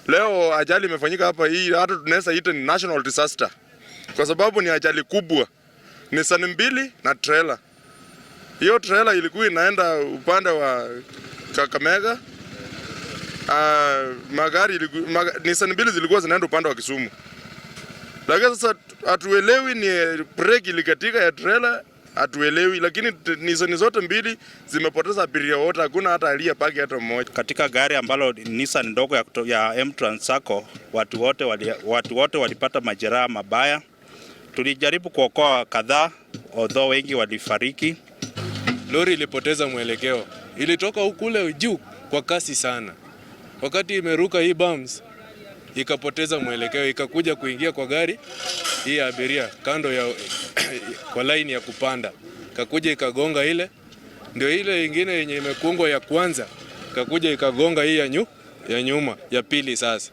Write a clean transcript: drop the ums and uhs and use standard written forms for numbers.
Leo ajali imefanyika hapa, hii hata tunaweza ita ni national disaster kwa sababu ni ajali kubwa. Nissan mbili na trailer. Hiyo trailer ilikuwa inaenda upande wa Kakamega. Magari Nissan mbili zilikuwa zinaenda upande wa Kisumu, lakini sasa hatuelewi ni breki ilikatika ya trailer, hatuelewi, lakini Nissan zote mbili zimepoteza abiria wote, hakuna hata aliyebaki hata mmoja. Katika gari ambalo Nissan ndogo ya M-Trans Sacco, watu wote walipata majeraha mabaya. Tulijaribu kuokoa kadhaa, although wengi walifariki. Lori ilipoteza mwelekeo, ilitoka kule juu kwa kasi sana. Wakati imeruka hii bumps, ikapoteza mwelekeo, ikakuja kuingia kwa gari hii ya abiria kando ya kwa laini ya kupanda, ikakuja ikagonga ile, ndio ile ingine yenye imekungwa ya kwanza, ikakuja ikagonga hii ya nyuma ya pili sasa.